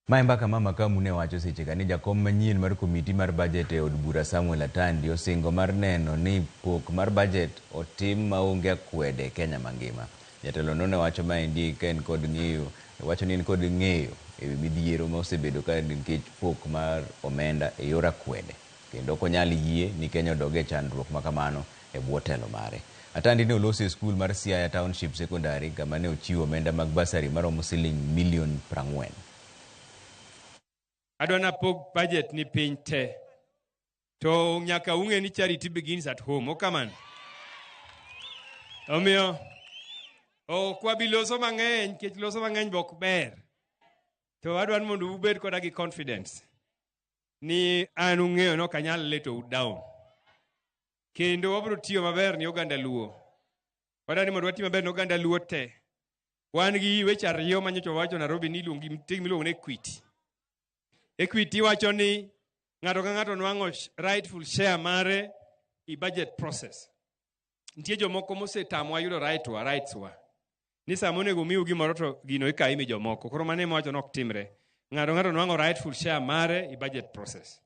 Mae mbaka ma Makamu ne wacho seche ka ni jakom manyien mar komiti mar bajet e od bura Samuel Atandi osingo mar neno ni pok mar bajet otim maonge akwede e Kenya mangima. Jatelo no ne wacho maendi ka en kod ng'eyo wacho ni en kod ng'eyo ewi midhiero ma osebedo ka nikech pok mar omenda e yor akwede kendo ok onyal yie ni Kenya odog e chandruok ma kamano e bwo telo mare. Atandi ne oloso e skul mar Siaya Township Secondary kama ne ochiwo omenda mag bursary maromo siling milion 40. Adwa napog budget ni piny te. To nyaka ung'e ni charity begins at home. Okamano. Omiyo ok wabi loso mang'eny nikech loso mang'eny be ok ber. To adwa ni mondo ubed koda gi confidence ni an ung'eyo ni ok anyal letou down. Kendo wabiro tiyo maber ni oganda Luo. Wadwa ni mondo wati maber ni oganda Luo te. Wan gi weche ariyo manyocha wawacho Nairobi ni iluongo gi miluongo ni equity. Equity wacho ni ng'ato ka ng'ato nwang'o rightful share mare i budget process. Nitie jomoko mosetamowa yudo right wa, rights wa. Ni sama onego miu gimoro to gino ikawo imi jomoko. Koro mano ema wacho ni ok timre. Ng'ato ng'ato nwang'o rightful share mare i budget process.